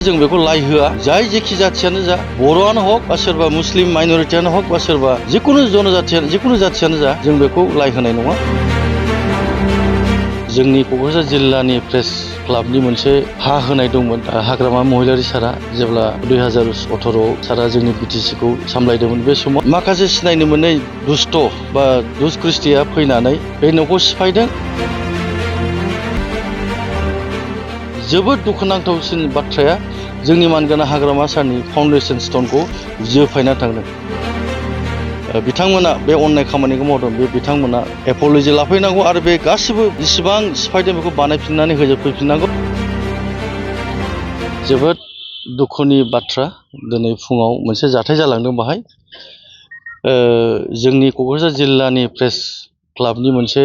जों बेखौ लाइ होआ जाय जेखि जाथियानो जा बर'आनो हक बा सोरबा मुस्लिम माइनरिटियानो हक बा सोरबा जिखुनु जनजाथियानो जिखुनु जाथियानो जा जों बेखौ लाइ होनाय नङा। जोंनि क'क्राझार जिल्लानि प्रेस क्लाबनि मोनसे हा होनाय दंमोन हाग्रामा महिलारि सारा जेब्ला 2018 सारा जोंनि बिटिसिखौ सामलायदोंमोन बे समाव माखासे सिनायनो मोनै दुष्ट बा दुष्कृष्टिया फैनानै बे न'खौ सिफायदों। जोबोद दुखुनांथावसिन बाथ्राया जोंनि मानगोनां हाग्रामा सारनि फाउन्डेसन स्टनखौ जोफायना थांदों। बिथांमोना बे अननाय खामानिखौ मावदों बे बिथांमोना एप'लजि लाफैनांगौ आरो बे गासिबो जेसेबां सिफायदों बेखौ बानायफिननानै होजोबफैफिननांगौ। जोबोद दुखुनि बाथ्रा दिनै फुङाव मोनसे जाथाय जालांदों बाहाय जोंनि क'क्राझार जिल्लानि प्रेस क्लाबनि मोनसे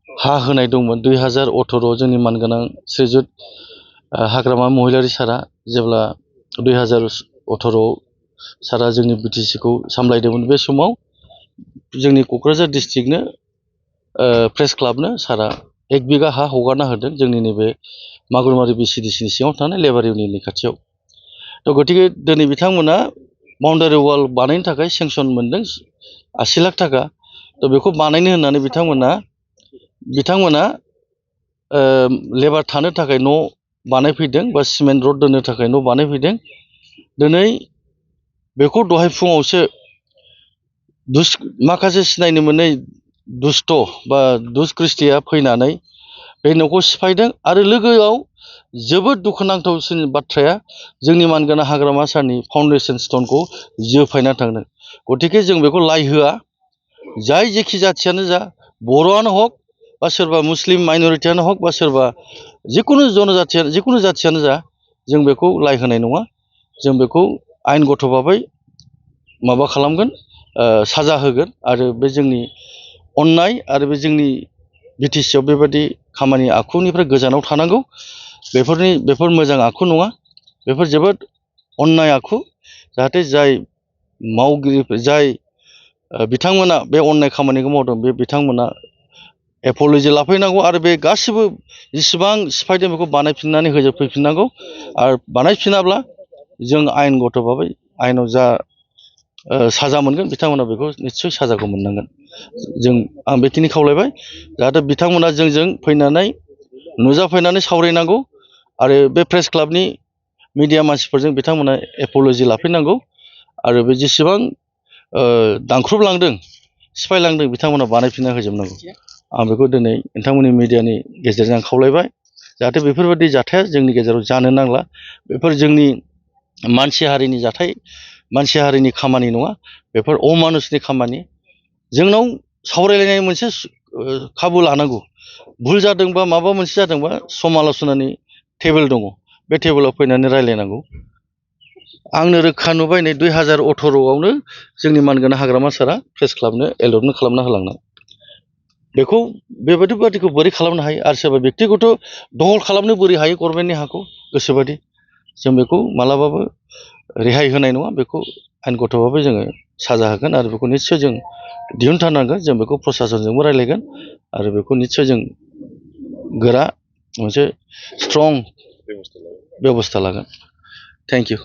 हा होनाय दंमोन 2018 जोंनि मानगोनां श्रीजुत हाग्रामा महिलारि सारा जेब्ला 2018 सारा जोंनि बिटिसिखौ सामलायदोंमोन बे समाव जोंनि क'क्राझार डिस्ट्रिक्टनो प्रेस क्लाबनो सारा 1 बिगा हा हगारना होदों जोंनि नैबे मागुरमारि बिसिडिसिनि सिङाव थानाय लेबार इउनियननि खाथियाव। थ' गतिके दिनै बिथांमोना बाउन्डारि वाल बानायनो थाखाय सेंसन मोनदों 80 लाख थाखा। थ' बेखौ बानायनो होननानै बिथांमोना लेबार थानो थाखाय न' बानायफैदों बा सिमेन्ट रड दोननो थाखाय न' बानायफैदों। दिनै बेखौ दहाय फुङावसो माखासे सिनायनो मोनै दुष्ट बा दुष्कृष्टिया फैनानै बे न'खौ सिफायदों आरो लोगोआव जोबोद दुखुनांथावसिन बाथ्राया जोंनि मानगोनां हाग्रामा सारनि फाउन्डेसन स्टनखौ जोफायना थांदों। गतिके जों बेखौ लाइ होआ जाय जेखि जाथियानो जा बर'आनो हक बा सोरबा मुस्लिम माइनरिटियानो हक बा सोरबा जिखुनु जनजाथियानो जिखुनु जाथियानो जा जों बेखौ लाइ होनाय नङा। जों बेखौ आयेनगत भाबै माबा खालामगोन साजा होगोन आरो बे जोंनि अननाय आरो बे जोंनि बिटिसिआव बेबायदि खामानि आखुनिफ्राय गोजानाव थानांगौ। बेफोर मोजां आखु नङा। बेफोर जोबोद अननाय आखु जाहाथे जाय मावगिरिफोर जाय बिथांमोना बे अननाय खामानिखौ मावदों बे बिथांमोना एप'लजि लाफैनांगौ आरो बे गासिबो जेसेबां सिफायदों बेखौ बानायफिननानै होजोबफैफिननांगौ आरो बानायफिनाब्ला जों आयेनगत भाबै आयेनाव जा साजा मोनगोन बिथांमोना बेखौ निस्सय साजाखौ मोननांगोन। आं बेखिनि खावलायबाय जाहाथे बिथांमोना जोंजों फैनानै नुजाफैनानै सावरायनांगौ आरो बे प्रेस क्लाबनि मिडिया मानसिफोरजों बिथांमोना एप'लजि लाफैनांगौ आरो बे जेसेबां दानख्रुबलांदों सिफायलांदों बिथांमोना बानायफिनना होजोबनांगौ। आं बेखौ दिनै नोंथांमोननि मिडियानि गेजेरजों आं खावलायबाय जाहाथे बेफोरबायदि जाथाया जोंनि गेजेराव जानो नांला। बेफोर जोंनि मानसि हारिनि जाथाय मानसि हारिनि खामानि नङा। बेफोर अमानुषनि खामानि। जोंनाव सावरायलायनाय मोनसे खाबु लानांगौ। भुल जादोंबा माबा मोनसे जादोंबा समाल'सनानि टेबोल दङ बे टेबोलाव फैनानै रायज्लायनांगौ। आंनो रोखा नुबाय नै 2018आवनो जोंनि मानगोनां हाग्रामा सारा प्रेस क्लाबनो एलर्टमेन्ट खालामना होलांनाय। बेखौ बेबायदिखौ बोरै खालामनो हायो आरो सोरबा बेक्तिगत दखल खालामनो बोरै हायो गभर्नमेन्टनि हाखौ गोसोबादि जों बेखौ मालाबाबो रेहाय होनाय नङा। बेखौ आयेनगत भाबै जोङो साजा होगोन आरो बेखौ निस्सय जों दिहुनथारनांगोन। जों बेखौ प्रसासनजोंबो रायज्लायगोन आरो बेखौ निस्सय जों गोरा मोनसे स्ट्रं बेबस्था लागोन। Thank you.